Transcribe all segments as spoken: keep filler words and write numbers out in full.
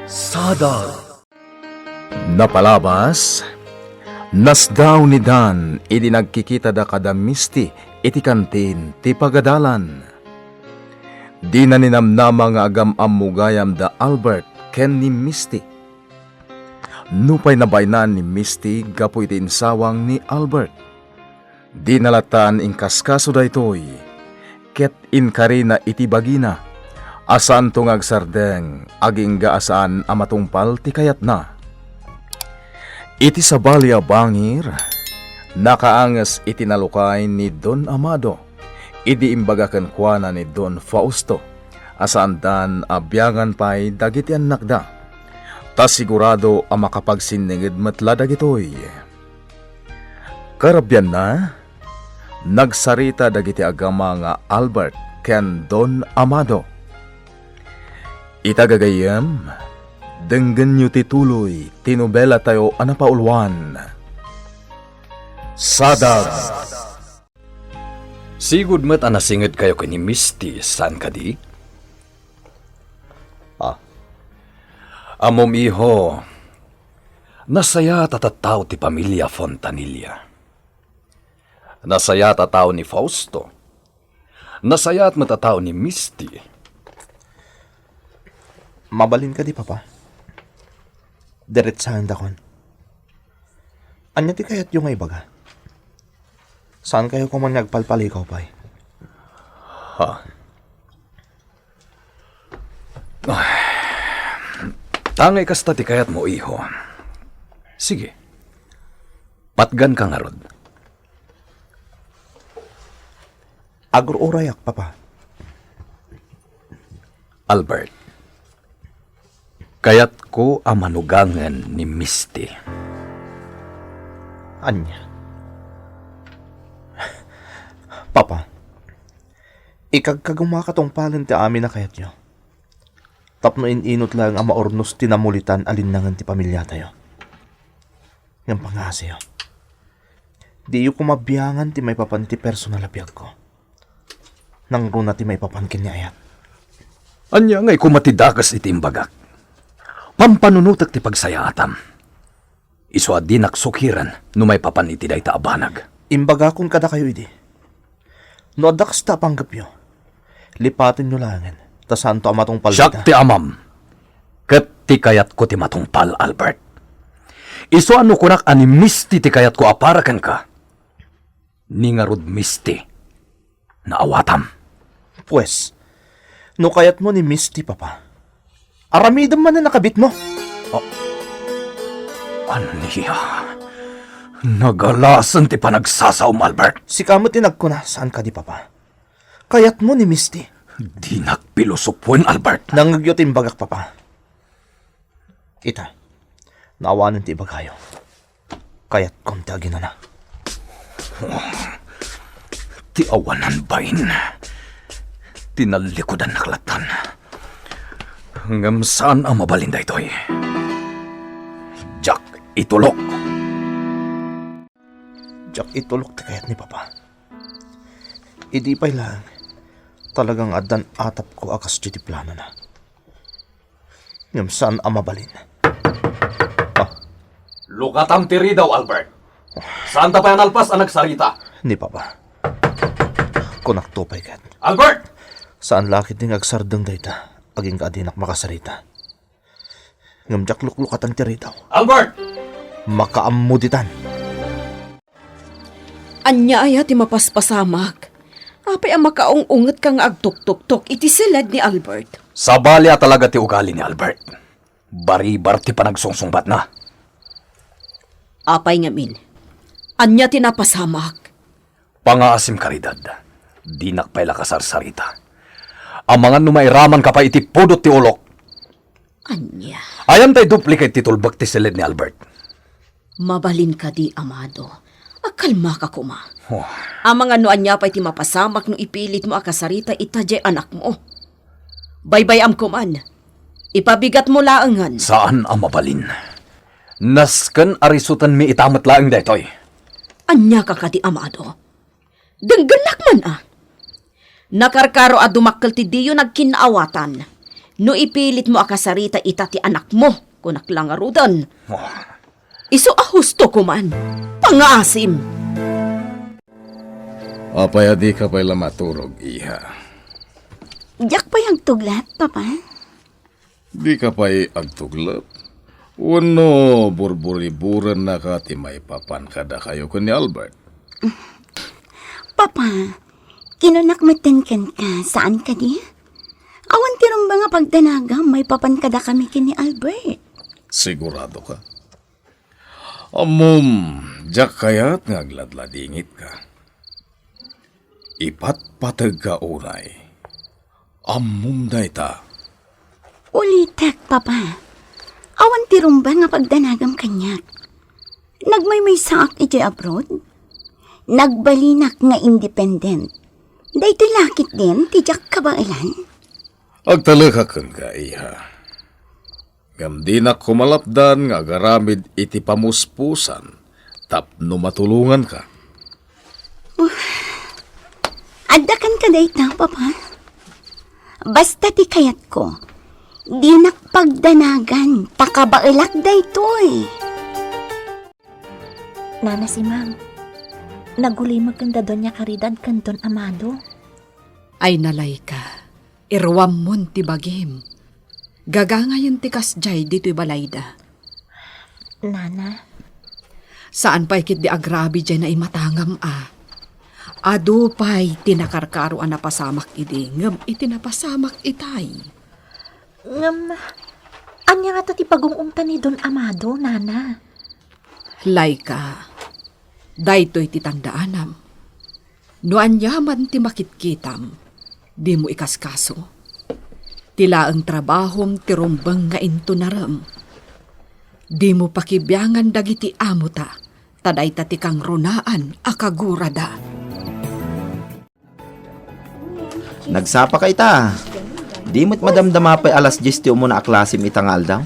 Sadag. Napalabas, nasdaw ni Dan idi nagkikitada kada Misty iti kantin ti pagadalan. Dina ninamnama nga agam-ammo gayam da Albert ken ni Misty. Nupay nabaenan ni Misty gapu iti insawang ni Albert, dina latta inkaskaso daytoy, ket inkarina iti bagina a saanto nga agsardeng agingga a saan a matungpal ti kayatna. Iti sabali a bangir, nakaanges iti nalukay ni Don Amado idi imbaga kenkuana ni Don Fausto a saandan a biangan pay dagiti annakda, ta sigurado a makapagsinninged met la dagitoy. Karabianna, nagsarita dagiti agama nga Albert ken Don Amado. Ita gagayyem, denggenyo ti tuloy ti nobelatayo a napauluan, Sadag. Sigud met a nasingedkayo ken ni Misty, saan kadi? Ah. Ammom, iho, nasayaat a tattao ti pamilia Fontanilla. Nasayaat a tao ni Fausto. Nasayaat met a tao ni Misty. Mabalin kadi, Papa? Diretsaendakon. Ania ti kayatyo nga ibaga? Saankayo koman nga agpalpalikaw pay? Ha? Tangay kasta ti kayatmo, iho. Sige. Patganka ngarud. Agur-urayak, Papa. Albert, kayatko a manugangen ni Misty. Ania? Papa, ikagkagumaka tungpalen ti amin a kayatyo. Tapno in-inot laeng a maurnos ti namulitan a linnangen ti pamiliatayo. Ngem pangngaasiyo, diyo koma biangan ti maipapan iti personal a biagko. Nangruna ti maipapan ken ni Ayat. Ania ngay koma ti dakes iti imbagak? Pampanunotek ti pagsayaatam. Isu a dinak sukiren no maipapan iti dayta a banag. Imbagakon kadakayo idi. No adda kasta a panggepyo, lipatenyo laengen, ta saanto a matungpal dita. Siak ti amam, ket ti kayatko ti matungpal, Albert. Isu a no kunak a ni Misty ti kayatko a para kenka, ni ngarud Misty naawatam. Pues, no kayatmo ni Misty, Papa, aramidem manen a kabitmo. Oh. Ania? Nagalasen ti panagsasaom, Albert. Sika met ti nagkuna, saan kadi, Papa? Kayatmo ni Misty. Dinak pilosopoen, Albert. Nangngegyo ti imbagak, Papa. Ita, naawanen ti ibagayo. Kayatkon ti aginana. Ti awanan bain, tinallikudannak lattan. Ngem saan a mabalin daytoy. Diak itulok. Diak itulok ti kayat ni Papa. Idi pay laeng, talagang addan atapko a kasdiay ti planona. Ngem saan a mabalin. Ah. Lukatam ti ridaw, Albert. Saanta pay a nalpas a nagsarita? Ni Papa. Kunakto pay ket. Albert! Saan la ketdi nga agsardeng dayta, agingga a dinak makasarita. Ngem diak luklukatan ti ridaw. Albert! Makaammo ditan. Ania aya ti mapaspasamak? Apay a makaung-ungetka nga agtuktoktok iti siled ni Albert? Sabali a talaga ti ugali ni Albert. Baribar ti panagsungsungbatna. Apay ngamin? Ania ti napasamak? Pangaasim, Caridad. Dinak pay la kasarsarita. Amangan no mairamanka pay iti pudot ti ulok. Ania? Ayan tay duplicate ti tulbek ti siled ni Albert. Mabalin kadi, Amado. Agkalmaka koma. Oh. Amangan no ania pay ti mapasamak no ipilitmo a kasarita ita diay anakmo. Baybay-am koman. Ipabigatmo laengen. Saan a mabalin. Nasken a risutenmi ita met laeng daytoy. Aniaka kadi, Amado? Denggennak man a. Nakarkaro a dumakkel ti diyo nagkinnaawatan. No ipilitmo a kasarita ita ti anakmo, kunak la ngaruden. Ah. Isu a husto koman. Pangaasim! Apay a dika pay la maturog, iha? Diak pay agtuglep, Papa. Dika pay agtuglep? Wenno burburiburnaka ti maipapan kadakayo ken ni Albert? Papa, kinunak metten kenka, saan kadi? Awan ti rumbeng a pagdanagam maipapan kadakami ken ni Albert. Sigurado ka? Ammom, diak kayat nga agladladingitka. Ipatpategka unay. Ammom dayta. Ulitek, Papa. Awan ti rumbeng a pagdanagam kaniak. Nagmaymaysaak idiay abroad. Nagbalinak nga independent. Daytoy la ketdin ti diak kabaelan. Agtalekak kenka, iha. Ngem dinak kumalapdan nga agaramid iti pamuspusan tapno matulonganka. Adda kenka dayta, Papa? Basta ti kayatko, dinak pagdanagan, ta kabaelak daytoy. Nana Simang, nagulimeg ken da Doña Caridad ken Don Amado. Ay, Laika, iruammon ti bagim. Gagangayen ti kasdiay ditoy balayda. Nana. Saan pay ketdi agrabi diay naimatangam a. Adu pay ti nakarkaro a napasamak idi, ngem iti napasamak itay. Ngem, ania ngata ti pagung-ungtan ni Don Amado, Nana? Laika, daytoy ti tandaanam. No aniaman ti makitkitam, dimo ikaskaso. Ti laeng trabahom ti rumbeng nga intunarem. Dimo pakibiangan dagiti amota, ta dayta ti kangrunaan a kagurada. Nagsapaka ita. Di met madamdama pay alas dies ti umuna a klasim ita nga aldaw.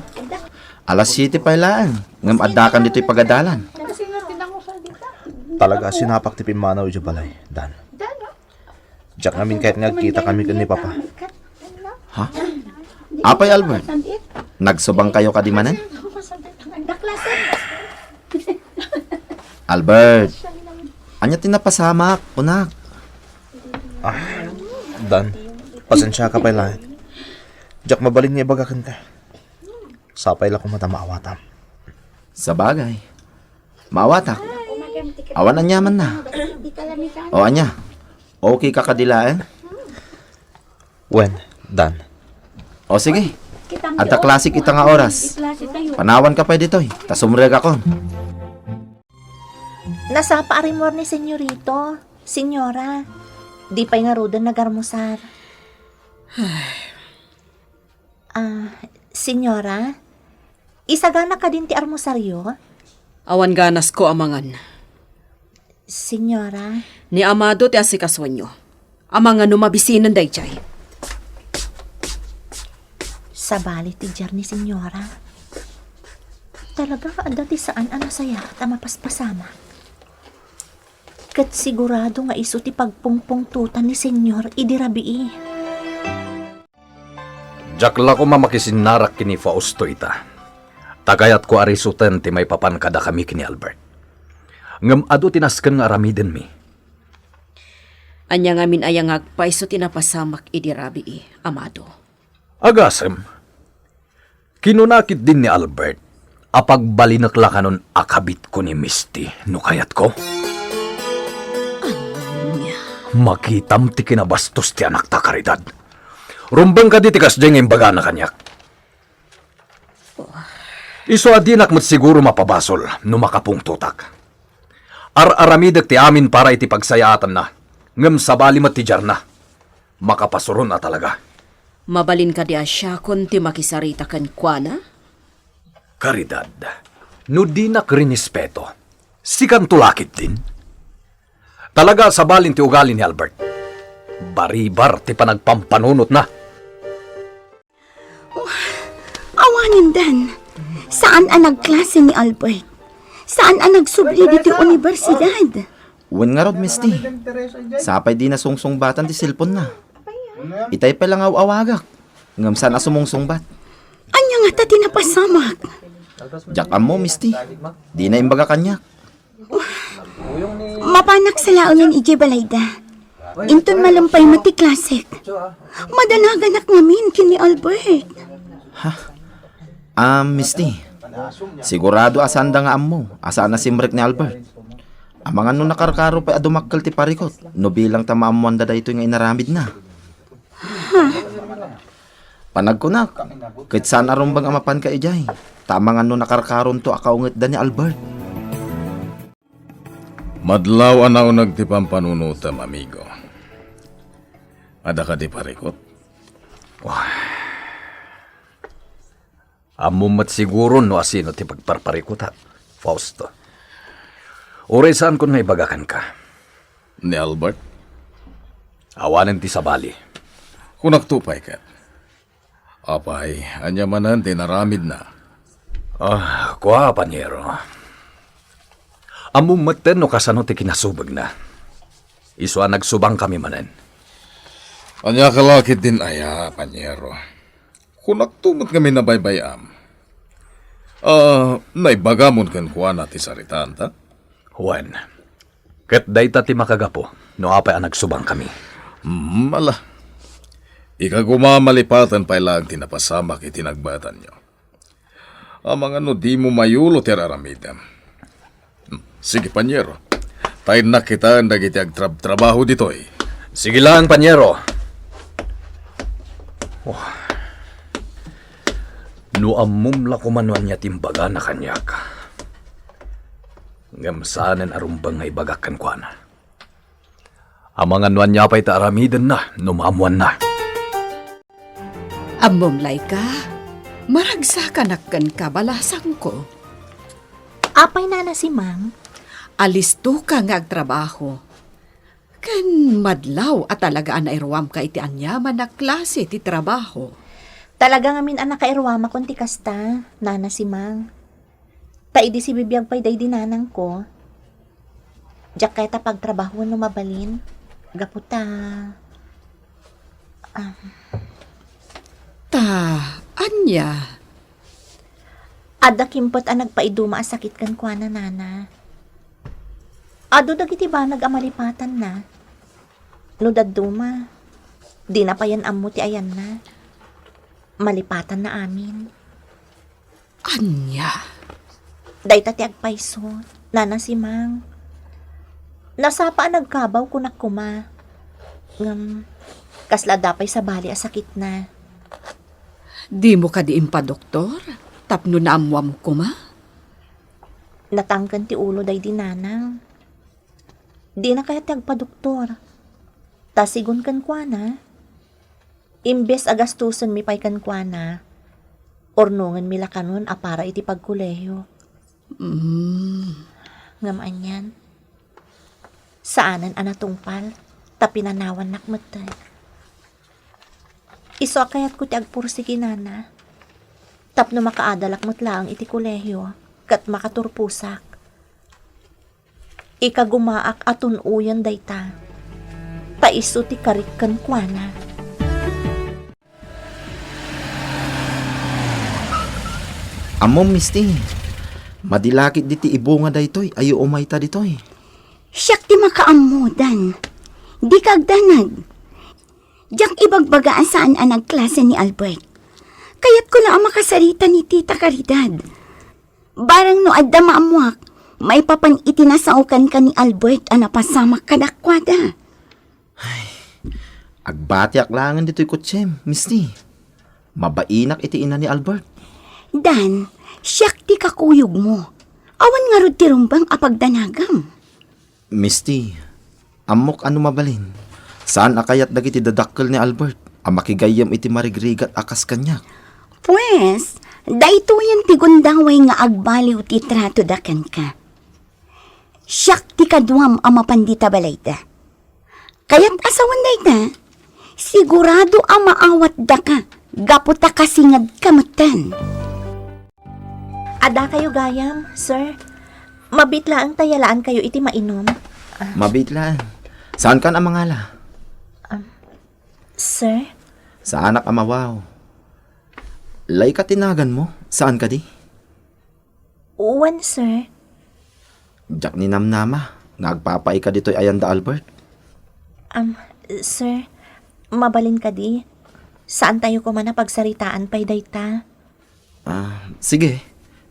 Alas siete pay laeng, ngem addakan ditoy pagadalan. Talaga a sinapak ti pimmanaw idiay balay, Dan. Diak ngamin kayat nga agkitakami ken ni Papa. Ha? Apay, Albert? Nagsubangkayo kadi manen? Albert, ania ti napasamak, kunak? Ah, Dan, pasensiaka pay laeng. Diak mabalin nga ibaga kenka. Sapay la koma ta maawatam. Sabagay. Maawatak. Awan aniamanna. O ania? Okay ka kadi laeng? Wen, Dan. O sige. Adda klasik ita nga oras. Panawanka pay ditoy, ta sumrekakon. Nasapa a rimmuar ni Senyorito, Senyora. Di pay ngaruden nagarmusar. Ah, Senyora, isagana kadin ti armusaryo? Awan ganasko a mangan. Senyora? Ni Amado ti asikasuenyo. Amangan no mabisinen daydiay. Sabali ti diar ni Senyora. Talaga nga adda ti saan a nasayaat a mapaspasamak. Ket sigurado nga isu ti pagpungpungtotan ni Senyor idi rabii. Diak la koma makisinnarak ken ni Fausto ita. Ta kayatko a risuten ti maipapan kadakami ken ni Albert. Ngem adu ti nasken nga aramidenmi. Ania ngamin aya nga agpayso ti napasamak idi rabii, Amado? Agasem, kinuna ketdin ni Albert a pagbalinek la kanon a kabitko ni Misty no kayatko. Ania? Makitam ti kinabastos ti anakta, Caridad. Rumbeng kadi ti kasdiay nga imbagana kaniak. Isu a dinak met siguro mapabasol no makapungtotak. Ar-aramidek ti amin para iti pagsayaatanna, ngem sabali met ti diarna. Makapasuron a talaga. Mabalin kadi a siakon ti makisarita kenkuana? Caridad, no dinak rinispeto, sikanto la ketdin? Talaga a sabalin ti ugali ni Albert. Baribar ti panagpampanunotna. Oh, awanen, Dan. Saan a nagklase ni Albert. Saan a nagsubli ditoy universidad. Wen ngarud, Misty. Sapay di nasungsungbatan ti cellphone-na. Itay pay la nga aw-awagak. Ngem saan a sumungsungbat. Ania ngata ti napasamak? Diak ammo, Misty. Dina imbaga kaniak. Mapanak sa laengen idiay balayda. Inton malem pay met ti klasek. Madanaganak ngamin ken ni Albert. Ha? Ah, Misty. Sigurado a saanda nga ammo a saan a simrek ni Albert. Amangan no nakarkaro pay a dumakkel ti parikut no bilang ta maammoanda daytoy nga inaramidna. Panagkunak, ket saan a rumbeng a mapanka idiay, ta amangan no nakarkaronto a kaungetda ni Albert. Madlaw a nauneg ti pampanunotem, amigo. Adda kadi parikut? Wah. Ammom met siguro no asino ti pagparparikutak, Fausto. Uray saankon nga ibaga kenka. Ni Albert? Awanen ti sabali. Kunakto pay ket. Apay, ania manen ti inaramidna? Ah, kua, panyero. Ammom metten no kasano ti kinasubegna. Isu a nagsubangkami manen. Ania ka la ketdin aya, panyero? Kunakto met ngamin a baybay-am. Ah, naibagamon kenkuana ti saritaanta? Wen. Ket dayta ti makagapu no apay a nagsubangkami. Hmm, ala. Ikaguma a malipaten pay laeng ti napasamak iti nagbaetanyo. Amangan no dimo mayulo ti ar-aramidem. Hmm, sige, panyero. Ta innak kitaen dagiti agtrabtrabaho ditoy. Sige laeng, panyero. Oh. No ammom la koma no ania ti imbagana kaniak. Ngem saanen a rumbeng nga ibagak kenkuana. Amangan no ania pay ti aramidenna no maammoanna. Ammom, Laika, maragsakanak kenka, balasangko. Apay, Nana Simang? Alistoka nga agtrabaho. Ken madlaw a talaga a nairuamka iti aniaman a klase ti trabaho. Talaga ngamin a nakairuamakon ti kasta, Nana Simang. Ta idi sibibiag pay daydi nanangko, diak kayat a pagtrabahoen no mabalin. Gapu ta, ah, Ta, ania? Adda kimpet a nagpaiduma a sakit kenkuana, Nana. Adu dagiti banag a malipatanna. No dadduma, dina payen ammo ti ayanna. Malipatanna amin. Ania? Dayta ti agpayso, Nana Simang. Nasapa a nagkabaw, kunak koma. Ngem, kasla adda pay sabali a sakitna. Dimo kadi impadoktor tapno naammuam koma? Natangken ti ulo daydi nanang. Dina kayat ti agpadoktor. Ta sigun kenkuana, imbes a gastusenmi pay kenkuana, urnongenmi la kanon a para iti pagkolehiyo. Mm. Ngem anian, saanen a natungpal, ta pinanawannak metten. Isu a kayatko ti agpursigi, Nana, tapno makaadalak met laeng iti kolehiyo ket makaturposak. Ikagumaak a tun-oyen dayta, ta isu ti karik kenkuana. Ammom, Misty, madi la ketdi ti ibunga daytoy a yuumayta ditoy. Siak ti makaammo, Dan. Dika agdanag. Diak ibagbaga a saan a nagklase ni Albert. Kayatko la a makasarita ni Tita Caridad. Barang no adda maammuak, maipapan iti nasaokanka ni Albert a napasamak kadakuada. Ay, agbatiak laengen ditoy kotsem, Misty. Mabainak iti ina ni Albert. Dan, siak ti kakuyogmo. Awan ngarud ti rumbeng a pagdanagam. Misty, ammok a no mabalin, saan a kayat dagiti dadakkel ni Albert a makigayyem iti marigrigat a kas kaniak. Pues, daytoyen ti gundaway nga agbaliw ti tratoda kenka. Siak ti kaduam a mapan dita balayda. Kayat a sawen dayta, sigurado a maawatdaka gapu ta kasingedka metten. Adda kayo gayam, sir? Mabiit laeng ta yalaan kayo iti mainum. Ah. Mabiit laeng. Saankan a mangala? Um, sir? Saanak a mawaw. Laika ti naganmo, saan kadi? Wen, sir. Diak ninamnama nga agpapaika ditoy ayan da Albert. Am, sir, mabalin kadi? Saantayo koma a pagsaritaan pay dayta. Ah, sige,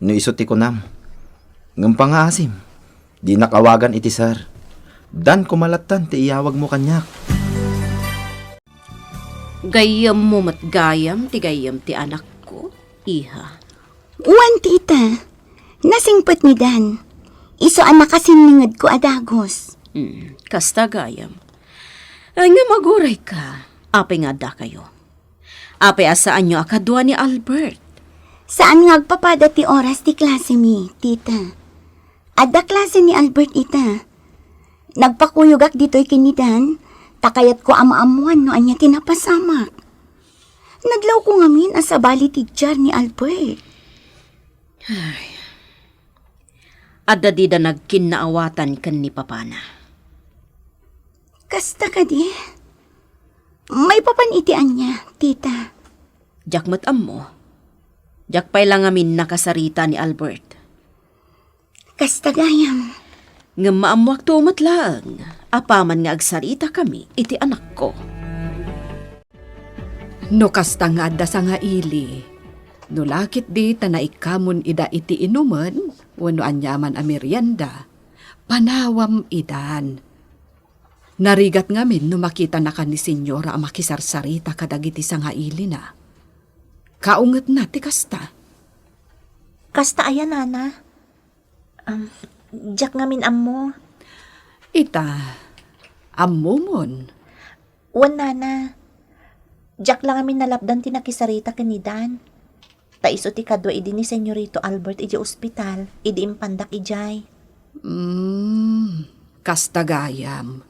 no isu ti kunam. Ngem pangaasim, dinak awagan iti sir. Dan koma lattan ti iyawagmo kaniak. Gayyemmo met gayam ti gayyem ti anakko, iha. Wen, tita. Nasingpet ni Dan. Isu a nakasinningedko a dagus. Hmm, kasta gayam. Ay, ngem agurayka. Apay nga addakayo? Apay a saanyo a kadua ni Albert? Saan nga agpapada ti oras ti klasemi, tita. Adda klase ni Albert ita. Nagpakuyogak ditoy ken ni Dan, ta kayatko a maammoan no ania ti napasamak. Nadlawko ngamin a sabali ti diar ni Albert. Ay. Adda dida nagkinnaawatan ken ni papana. Kasta kadi? Maipapan iti ania, tita? Diak met ammo. Diak pay la ngamin nakasarita ni Albert. Kasta gayam. Ngem maammoakto met laeng, apaman nga agsaritakami iti anakko. No kasta nga adda sangaili, no la ketdi ta naikkamon ida iti inumen wenno aniaman a merienda, panawam idan. Narigat ngamin no makitanaka ni Señora a makisarsarita kadagiti sangailina. Kaungetna ti kasta. Kasta aya, nana? Am, diak ngamin ammo. Ita, ammomon. Wen, nana. Diak la ngamin nalapdan ti nakisarita ken ni Dan. Ta isu ti kadua idi ni Senyorito Albert idiay ospital, idi impandak idiay. Mm, kasta gayam.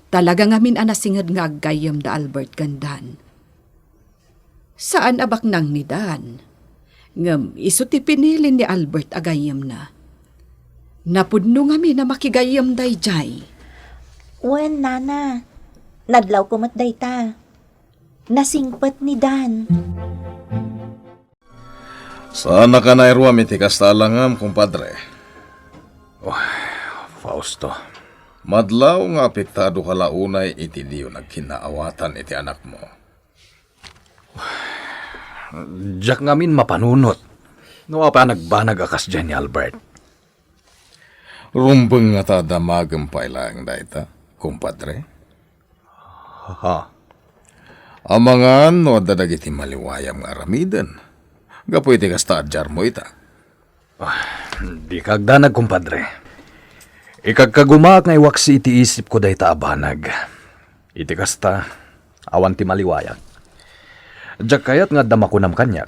Talaga ngamin a nasinged nga aggayyem da Albert ken Dan. Saan a baknang ni Dan. Ngem isu ti pinili ni Albert a gayyemna. Napudno ngamin a makigayyem daydiay. Wen, nana. Nadlawko met dayta. Nasingpet ni Dan. Saannak a nairuam iti kasta a langam, kumpadre. Oh, Fausto. Madlaw nga apektado ka la unay iti diyo nagkinnaawatan iti anakmo. Diak ngamin mapanunot no apay a nagbanag a kasdiay ni Albert. Rumbeng ngata a damagem pay laeng dayta, kumpadre? Ha? Amangan no adda dagiti maliwayam nga aramiden gapu iti kasta a diarmo ita. Ah, dika agdanag, kumpadre. Ikagkagumaak nga iwaksi iti isipko dayta a banag. Iti kasta, awan ti maliwayak. Diak kayat nga adda makunam kaniak.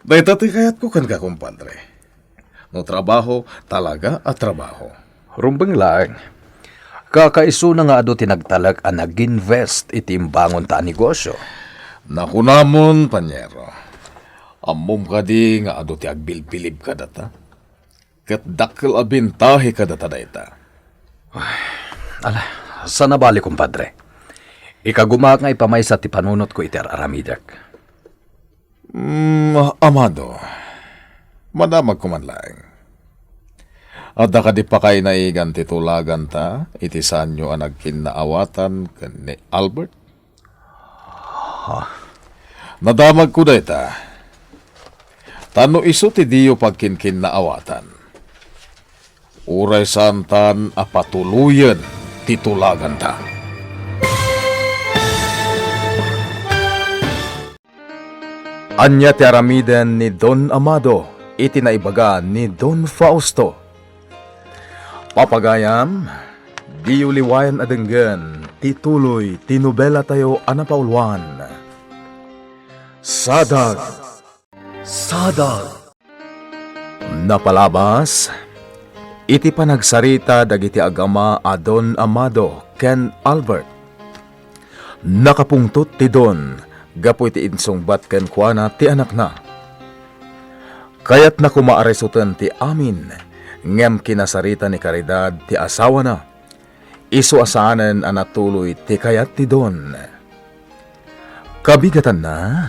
Dayta ti kayatko kenka, kumpadre. No trabaho, talaga a trabaho. Rumbeng laeng. Kakaisuna nga adu ti nagtalek a nag-invest iti imbangonta a negosyo. Nakunamon, panyero. Ammom kadi nga adu ti agbilbilib kadata? Ket dakkel a bentahe kadata dayta. Ala, saan a bale, kumpadre. Ikagumaak nga ipamaysa ti panunotko iti ar-aramidek. Mm, Amado, madamagko man laeng. Adda kadi pakainaigan ti tulaganta iti saanyo a nagkinnaawatan ken ni Albert? Ha? Nadamagko dayta. Ta no isu ti diyo pagkinkinnaawatan, uray saantan a patuloyen ti tulaganta. Ania ti aramiden ni Don Amado iti naibaga ni Don Fausto? Papagayam, diyo liwayan a denggen ti tuloy ti nobelatayo a napauluan, Sadag. Sadag. Napalabas iti panagsarita dagiti agama a Don Amado ken Albert. Nakapungtot ti Don gapu iti insungbat kenkuana ti anakna. Kayatna koma a resuten ti amin, ngem kinasarita ni Caridad ti asawana, isu a saanen a natuloy ti kayat ti Don. Kabigatanna,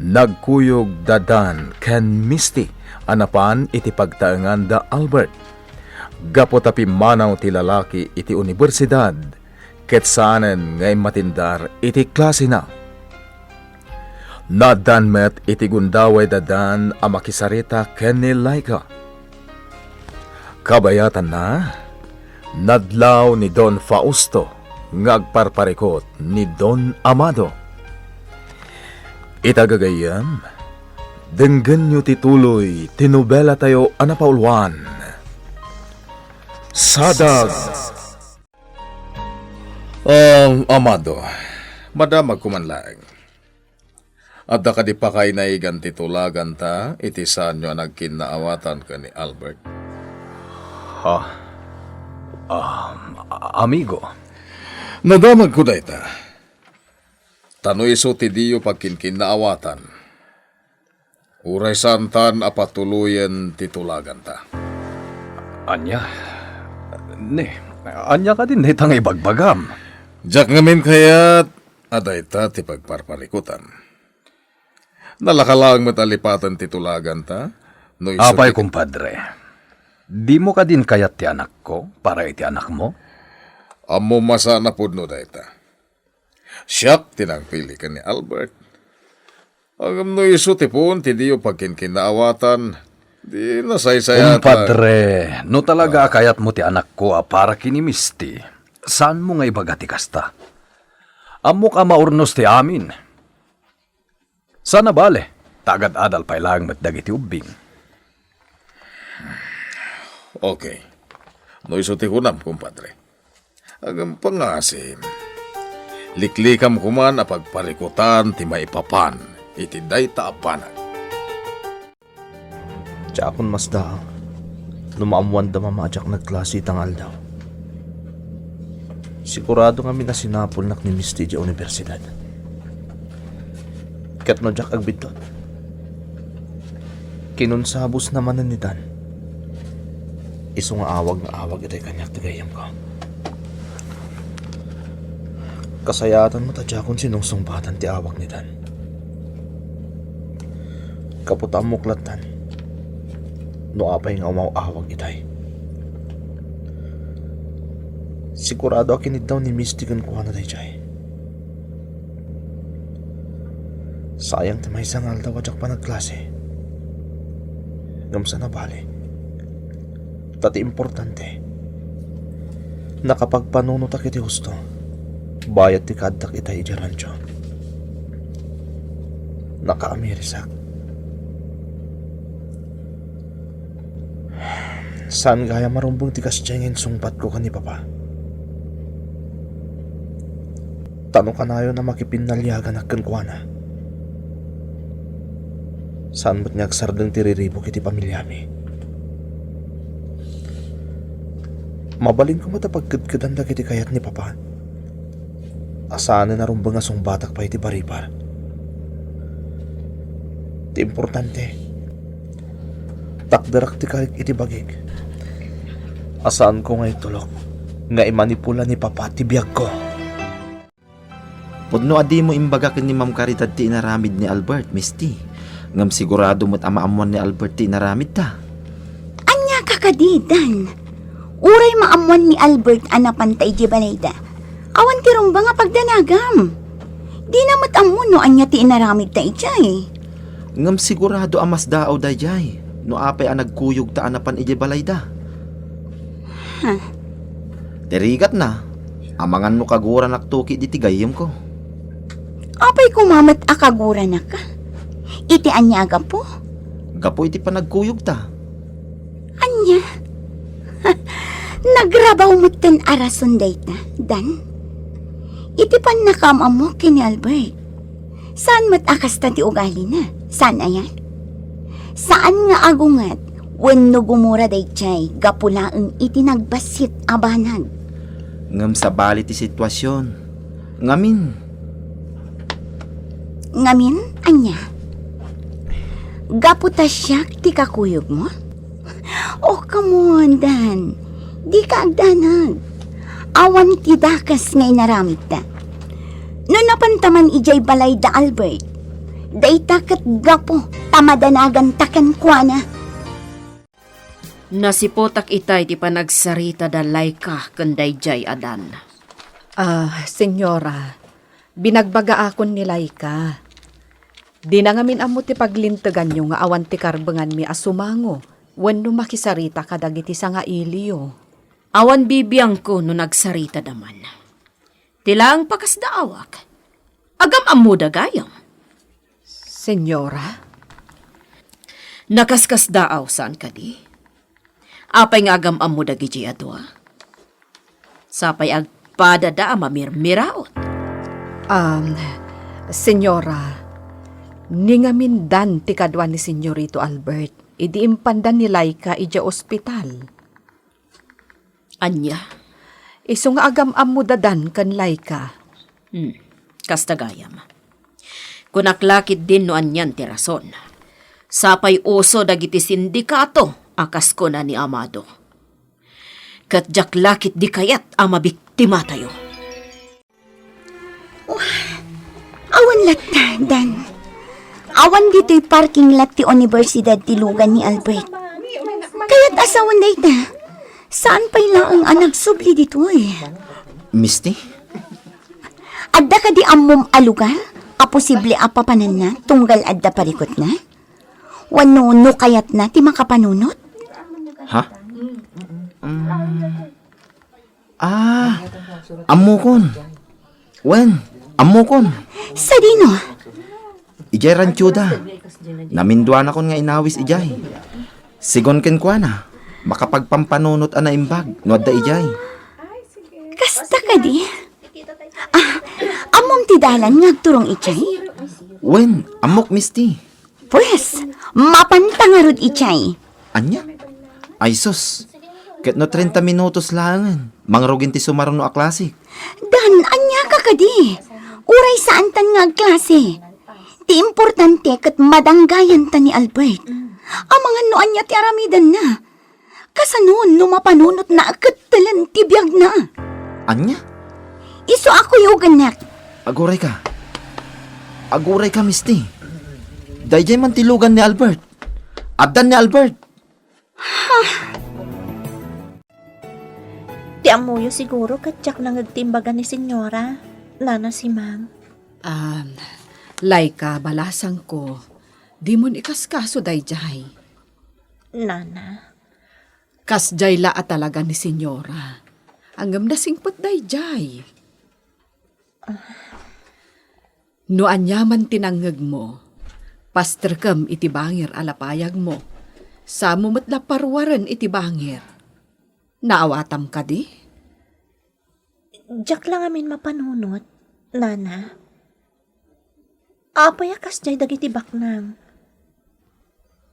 Nagkuyog da Dan ken Misty a napan iti pagtaengan da Albert. Gapu ta pimmanaw ti lalaki iti universidad, ket saanen nga immatindar iti klasena. Naaddan met iti gundaway da Dan a makisarita ken ni Laika. Kabayatanna, nadlaw ni Don Fausto nga agparparikot ni Don Amado. Ita gagayyem, denggenyo ti tuloy ti nobelatayo a napauluan, Sadag. Um, Amado, madamagko man laeng. Adda kadi pakainaigan ti tulaganta iti saanyo a nagkinnaawatan ken ni Albert? Ha? Um, amigo. Nadamagko dayta. Ta no isu ti diyo pagkinkinnaawatan, uray saantan a patuloyen ti tulaganta. Ania? Ne, ania kadin dayta nga ibagbagam? Diak ngamin kayat a dayta ti pagparparikutan. Nalaka laeng met a lipaten ti tulaganta, no isu Apay, ti kumpadre, dimo kadin kayat ti anakko para iti anakmo? Ammom a saan a pudno dayta. Siak ti nangpili ken ni Albert. Ngem no isu ti puon ti diyo pagkinkinnaawatan, di nasaysayatan. Kumpadre, no talaga a kayatmo ti anakko a para ken ni Misty, saanmo nga ibaga ti kasta. Ammok a maurnos ti amin. Saan a bale, ta agad-adal pay laeng met dagiti ubbing. Okay. No isu ti kunam, kumpadre. Agam pangasim. Liklikam koman a pagparikutan ti maipapan iti dayta a banag. Diakon masdaaw no maammoanda mamadiak nagklase ita nga aldaw. Sigurado ngamin a sinapulnak ni Misty idiay universidad. Ket no diak agbiddut, kinunsabusna manen ni Dan. Isu nga awag nga awag itay kaniak ti gayyemko. Kasayaatan met a diakon sinungsungbatan ti awag ni Dan. Gapu ta ammok lattan no apay nga umaw-awag itay. Sigurado a kiniddaw ni Misty kenkuana daydiay. Sayang ti maysa nga aldaw a diak pa nagklase. Ngem saan a bale. Ta ti importante, nakapagpanunotak iti husto bayat ti kaaddak itay idiay rancho. Nakaamirisak. Saan gayam a rumbeng ti kasdiay nga insungbatko ken ni Papa. Ta no kanayon a makipinnaliaganak kenkuana, saan met nga agsardeng ti riribuk iti familiami. Mabalinko met a pagkedkedan dagiti kayat ni Papa a saanen a rumbeng a sungbatak pay iti baribari. Ti importante, takderak ti karik iti bagik a saanko nga itulok nga imanipula ni Papa ti biagko. Pudno a dimo imbaga ken ni Ma'am Caridad ti inaramid ni Albert, Misty. Ngem sigurado met a maammuan ni Albert ti inaramidta. Ania ka kadi, Dan? Uray maammuan ni Albert a napanta idiay balayda, awan ti rumbeng a pagdanagam. Dina met ammo no ania ti inaramidta idiay. Ngem sigurado a masdaaw daydiay no apay a nagkuyogta a napan idiay balayda. Ha? Ti rigatna, amangan no kaguranakto ketdi ti gayyemko. Apay koma met a kaguranaka? Iti ania a gapu? Gapu iti panagkuyogta. Ania? Nagrabaw metten a rason dayta, Dan. Iti pannakaam-ammok ken ni Albert, saan met a kasta ti ugalina, saan aya? Saan nga agunget wenno gumura daydiay gapu laeng iti nagbassit a banag. Ngem sabali ti situasion. Ngamin. Ngamin, ania? Gapu ta siak ti kakuyogmo? Oh, come on, Dan. Dika agdanag. Awan ti dakes nga inaramidta. No napanta man idiay balayda, Albert, Dayta ket gapu ta madanaganta kenkuana. Nasiputak itay ti panagsarita da Laika ken daydiay a Dan. Ah, Senyora, binagbagaakon ni Laika. Dina ngamin ammo ti paglinteganyo nga awan ti karbenganmi a sumango wenno makisarita kadagiti sangailiyo. Awan bibiangko no nagsaritada man. Ti laeng pakasdaawak. Agam-ammoda gayam. Senyora? Nakaskasdaaw, saan kadi? Apay nga agam-ammo dagiti a dua? Sapay agpadada a mamirmiraot. Um, Senyora, ni ngamin Dan ti kadua ni Senyorito Albert, idi impanda ni Laika idiay ospital. Ania? Isu nga agam-ammoda Dan ken Laika. Hmm, kasta gayam. Kunak la ketdin no anian ti rason. Sapay uso dagiti sindikato a kas kuna ni Amado. Ket diak la ketdi kayat a mabiktimatayo. Oh, awan latta, Dan. Awan ditoy parking lot ti universidad ti lugan ni Albert. Kayat a sawen dayta. Saan pay laeng a nagsubli ditoy? Misty? Adda kadi ammom a lugar a posible a papananna tunggal adda parikutna? Wenno no kayatna ti makapanunot? Ha? Mm. Ah, ammokon. Wen, ammokon. Sadino? Idiay rantioda. Naminduanakon nga inawis idiay. Sigun kenkuana, makapagpampanunot a naimbag no adda idiay. Kasta kadi? Ah, ammom ti dalan nga agturong idiay? Wen, ammok, Misty. Pues, mapanta ngarud idiay. Ania? Ay sus, ket no treinta minutos laengen, mangrugi ti sumaruno a klase. Dan, ania ka kadi? Uray saantan nga agklase. Ti importante ket madanggayanta ni Albert. Amangan no ania ti aramidenna. Kasano no mapanunotna a kettelen ti biagna? Ania? Isu a kuyogannak. Aguray ka. Aguray ka, Misty. Daydiay man ti lugan ni Albert. Addan ni Albert. Ti ammoyo siguro ket diak nangeg ti imbaga ni Senyora, Nana Simang. Ah, Laika, balasangko, dimon ikaskaso daydiay. Nana. Kasdiay la a talaga ni Senyora. Ngem nasingpet daydiay. No aniaman ti nangngegmo, pasterkem iti bangir a lapayagmo. Samo met la paruaren iti bangir. Naawatam kadi? Diak la ngamin mapanunot, Nana. Apay a kasdiay dagiti baknang?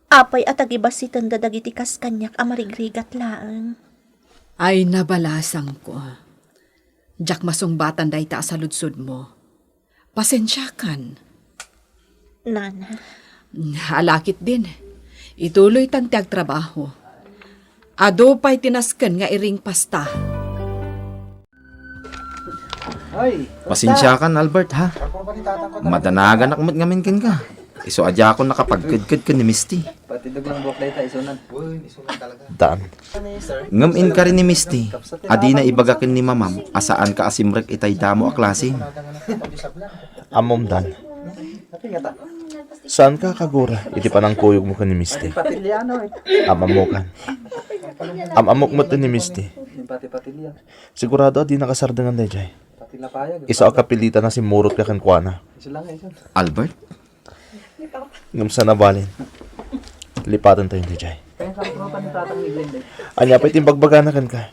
Apay a tagibassitenda dagiti kas kaniak a marigrigat laeng? Ay, nabalasangko. Diak masungbatan dayta a saludsodmo. Pasensiakan. Nana. Ala ketdin. Ituloytan ti agtrabaho. Adu pay ti nasken nga iringpasta. Pasensiakan, Albert, ha? Madanaganak met ngamin kenka. Isu a diakon nakapagkedked ken ni Misty. Patidog lang buak dayta, isunan. Uy, isunan talaga. Dan. Ngem inkari ni Misty a dina ibaga ken ni Mamam a saanka a simrek itay damo a klase. Ammom, Dan. Saanka a kagura iti panangkuyogmo ken ni Misty. Am-ammokan. Am-ammok met ni Misty. Sigurado a dina kasardengan daydiay. Isu a kapilitan a simmurot ka kenkuana. Albert? Ngem saan a balin. Lipatentayo daydiay. Ania pay ti imbagbagana kenka?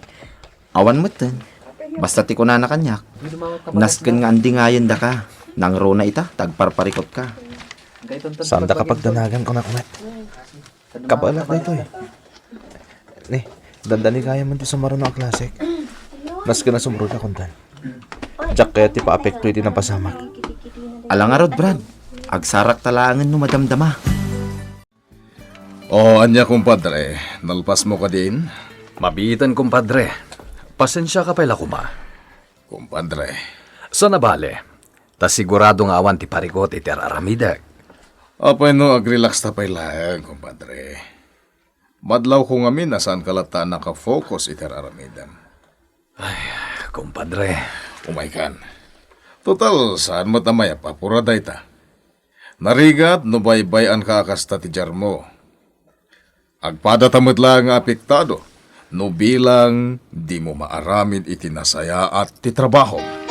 Awan metten. Basta ti kunana kaniak, nasken nga andingayendaka. Nangruna ita, ta agparparikot ka. Saandaka pagdanagan, kunak met. Kabaelak daytoy. Ni, dandani gayam ti sumaruno a klasek. Nasken a sumrot a kundan. Diak kayat ti paapekto iti napasamak. Ala ngarud, Brad. Agsarakta laengen no madamdama. O, ania, kumpadre? Nalpasmo kadin? Mabiiten, kumpadre. Pasensiaka pay la koma. Kumpadre. Saan a bale, ta sigurado nga awan ti parikot iti ar-aramidek. Apay no agrelaxta pay laeng, kumpadre? Madlawko ngamin a saanka latta a nakafocus iti ar-aramidem. Ay, kumpadre. Umaykan. Total, saan met a mayap a pura dayta. Narigat no baybay-anka a kasta ti diarmo. Agpadata met laeng nga apektado no bilang dimo maaramid iti nasayaat ti trabahom.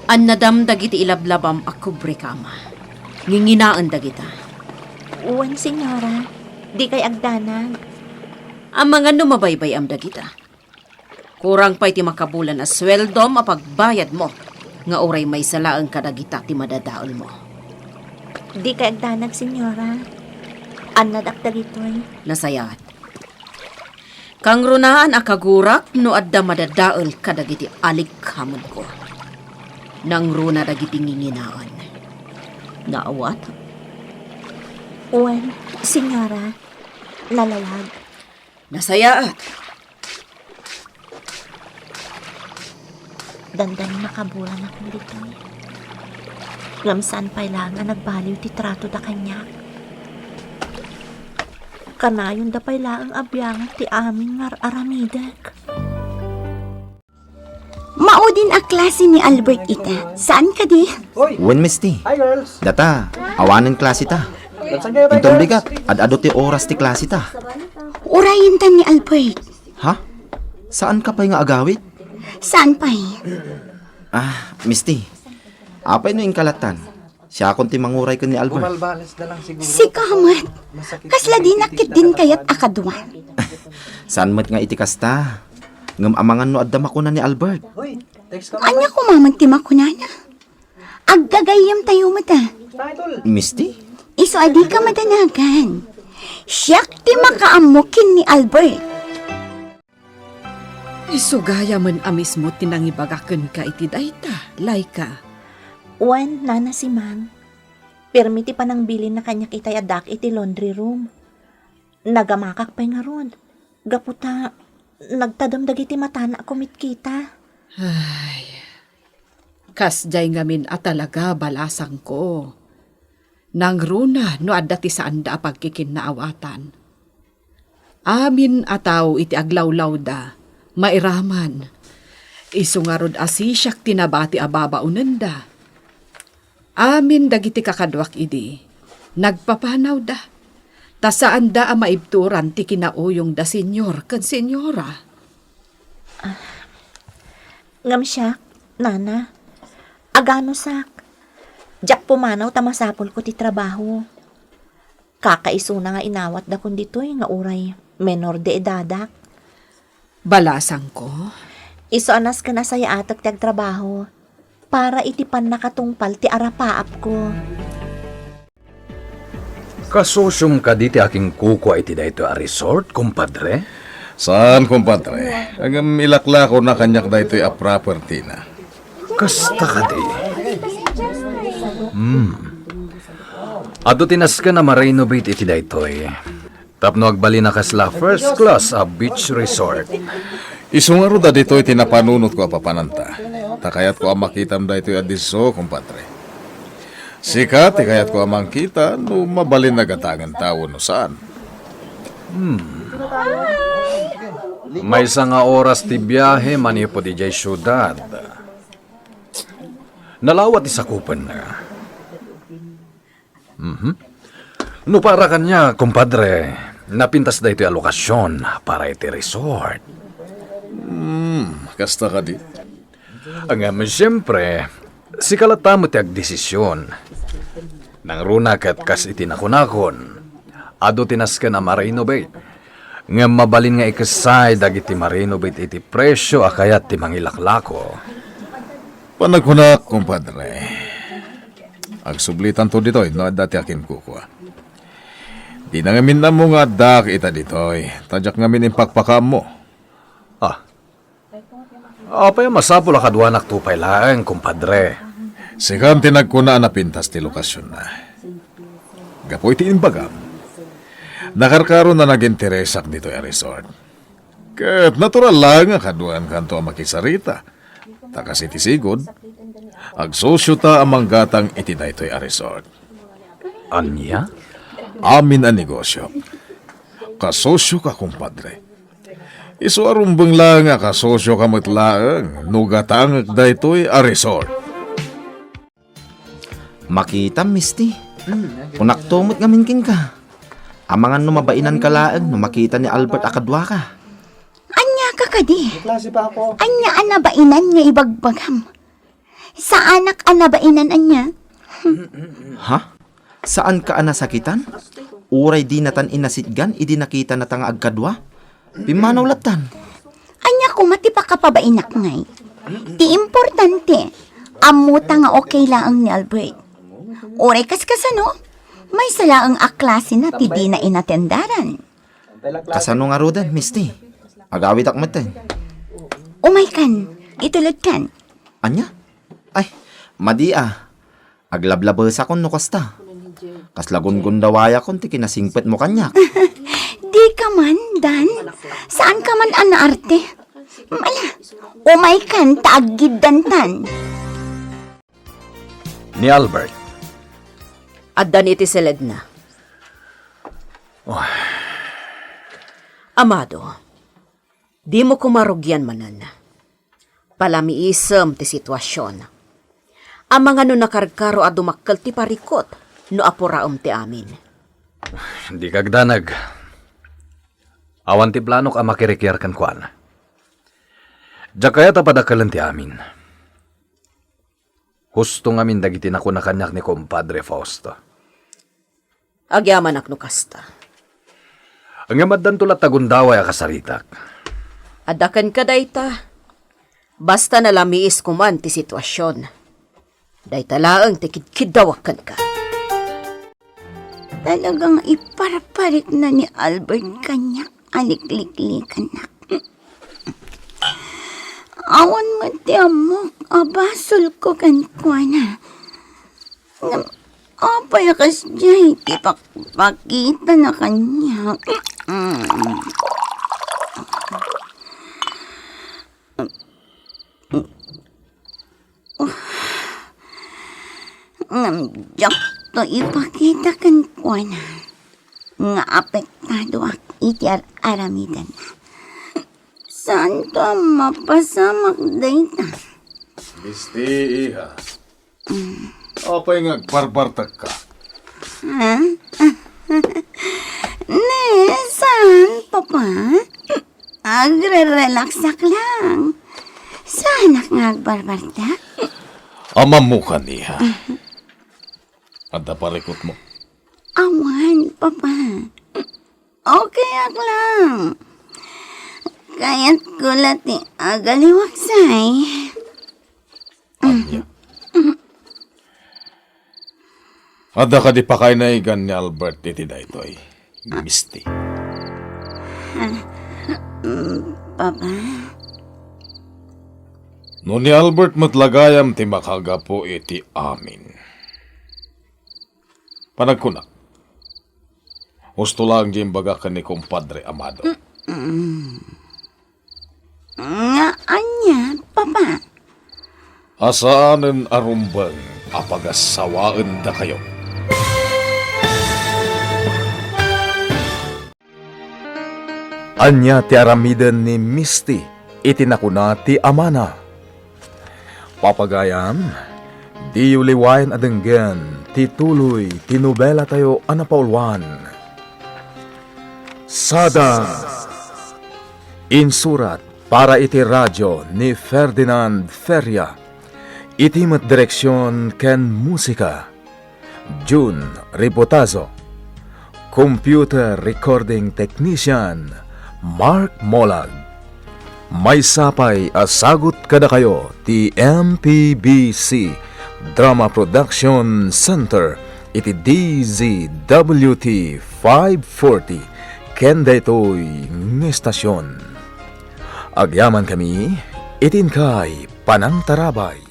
Annadam dagiti ilablabam a kubrekama. Nginginaen dagita. Wen, Senyora. Dikay agdanag. Amangan no mabaybay-am dagita. Kurang pay ti makabulan a sueldom a pagbayadmo nga uray maysa laeng kadagita ti madadaelmo. Dikay agdanag, Senyora. Annadak dagitoy. Nasayaat. Kangrunaan a kagurak no adda madadael kadagiti alikamenko. Nangruna dagiti nginginaen. Naawat? Wen, Senyora, nalawag. Nasayaat. Dandani makabulan ako ditoy. Ngem saan pay laeng a nagbaliw ti tratoda kaniak. Kanayonda pay laeng a biangen ti amin nga ar-aramidek. Maudin a klase ni Albert ita. Saan kadi? Wen, Misty. Data, awanen klaseta. Inton bigat, ad-adu ti oras ti klaseta. Urayentan ni Albert. Ha? Saanka pay nga agawid? Saan pay? Ah, Misty. Apay no inka lattan? Siakon ti manguray ken ni Albert. Sika met. Kasla dinak ketdin kayat a kaduan. Saan met nga iti kasta? Ngem amangan no adda makuna ni Albert. Ania koma met ti makunana? Aggagayyemtayo met a. Misty? Isu a dika madanagan. Siak ti makaammo ken ni Albert. Isu gayamen a mismo ti nangibaga kenka iti dayta, Laika. Wen, Nana Simang. Pirmi ti panangbilinna kaniak itay addaak iti laundry room. Nagamakak pay ngarud. Gapu ta nagtadem dagiti matana a kumitkita. Ay, kasdiay ngamin a talaga, balasangko. Nangruna no adda ti saanda a pagkikinnaawatan. Amin a tao iti aglawlawda, mairaman. Isu ngarud a sisiak ti nabati a babaonenda. Amin dagiti kakaduak idi, nagpapanawda, ta saanda a maibturan ti kinauyongda, Señor ken Señora. Ngem siak, Nana, aganusak. Diak pumanaw ta masapulko ti trabaho. Kakaisuna nga inawatdakon ditoy nga uray menor de edadak. Balasangko? Isu a nasken a sayaatek ti agtrabaho para iti pannakatungpal ti arapaapko. Kasosiom kadi ti akinkukua iti daytoy a resort, kumpadre? Saan, kumpadre. Ngem ilaklakona kaniak daytoy a property-na. Kasta kadi. Hmm. Adu ti nasken a ma-renovate iti daytoy. Tapno agbalin a kasla first class a beach resort. Isu ngarud a ditoy ti napanunotko a papananta. Ta kayatko a makitam daytoy a disso, kumpadre. Sika ti kayatko a mangkita no mabalin a gatangen ta wenno saan. Hmm. Maysa nga oras ti biahe manipud idiay siudad. Nalawa ti sakupenna. Mhm. No para kaniak, kumpadre, napintas daytoy a lokasyon para iti resort. Hmm, kasta kadi. Ngem, siempre, sika latta met ti agdesisyon. Nangruna ket kas iti nakunakon, adu ti nasken a ma-renovate. Ngem mabalin nga ikessay dagiti ma-renovate iti presio a kayat ti mangilaklako. Panagkunak, kumpadre. Agsublitanto ditoy no adda ti akinkukua. Dina ngamin ammo nga addaak ita ditoy, ta diak ngamin impakpakaammo. Ah. Apay a masapul a kaduanakto pay laeng, kumpadre? Sikan ti nagkuna a napintas ti lokasionna. Gapu iti imbagam, nakarkaron a naginteresak ditoy a resort. Ket natural laeng a kaduaenkanto a makisarita. Ta kas iti sigud, Agsosiota a manggatang iti daytoy a resort. Ania? Amin a negosyo. Kasosyoka, kumpadre. Isu a rumbeng laeng a kasosyoka met laeng no gatangek daytoy a resort. Makitam, Misti. Kunakto met ngamin kenka. Amangan no mabainanka laeng no makita ni Albert a kaduaka. Ania ka kadi? Ania a nabainan nga ibagbagam? Saanak a nabainan ania? Ha? Saanka a nasakitan? Uray dinatan inasitgan idi nakitanata nga agkadua? Pimmanaw lattan. Ania koma ti pakapabainak ngay? Ti importante, ammota nga okay laeng ni Albert. Uray kaskasano, maysa laeng a klase na ti dina inatendaran. Kasano ngaruden, Misti? Agawidak metten. Umaykan, itulodkan. Ania? Ay, madi a. Aglablabesakon no kasta. Kasla gundawayakon ti kinasingpetmo kaniak. Dika man, Dan. Saanka man a naarte. Ala, umaykan ta aggiddantan. Ni Albert. Addan iti seledna. Oh. Amado, dimo koma rugian manen. Palamiisem ti situasion. Amangan no nakarkaro a dumakkel ti parikut no apuraem ti amin. Dika agdanag. Awan ti planok a makirikiar kenkuana. Diak kayat a padakkelen ti amin. Husto ngamin dagiti nakuna kaniak ni Kumpadre Fausto. Agyamanak no kasta. Ngem addanto latta gundaway a kasaritak. Adda kenka dayta. Basta nalamiis koman ti situasion. Dayta laeng ti kidkiddawak kenka. Talaga nga iparparikna ni Albert kaniak a likliklikannak. Awan met ti ammok a basolko kenkuana. Ngem apay a kasdiay ti pakpakitana kaniak? Ngem diakto ipakita kenkuana nga apektadoak iti ar-aramidenna. Saanto a mapasamak dayta. Misti, iha. Mm. Apay nga agbarbartekka? Ha? Ne, saan, Papa? Agre-relaxak lang. Saanak nga agbarbartek? Amammo kaniha. Adda parikutmo? Awan, Papa. Okayak lang. Kayatko la ti agaliwaksay. Ania? Adda kadi pakaynaygan ni Albert iti daytoy, Misti? Ah, mm, Papa? No ni Albert met la gayam ti makagapu iti amin. Panagkunak, husto laeng diay imbagak ken ni Kumpadre Amado. Mm-mm. Nga ania, Papa? A saanen a rumbeng a pagassawaendakayo. Ania ti aramiden ni Misti iti nakuna ti amana? Papagayam, diyo liwayan a denggen ti tuloy ti nobelatayo a napauluan, Sada. Insurat para iti radio ni Ferdinand Feria. Iti met direksion ken musika, Jun Riputazo. Computer recording technician, Mark Molag. Maysa pay a sagut kadakayo ti M P B C Drama Production Center iti D Z W T five forty ken daytoy nga estasion. Agyamankami iti inkay panangtarabay.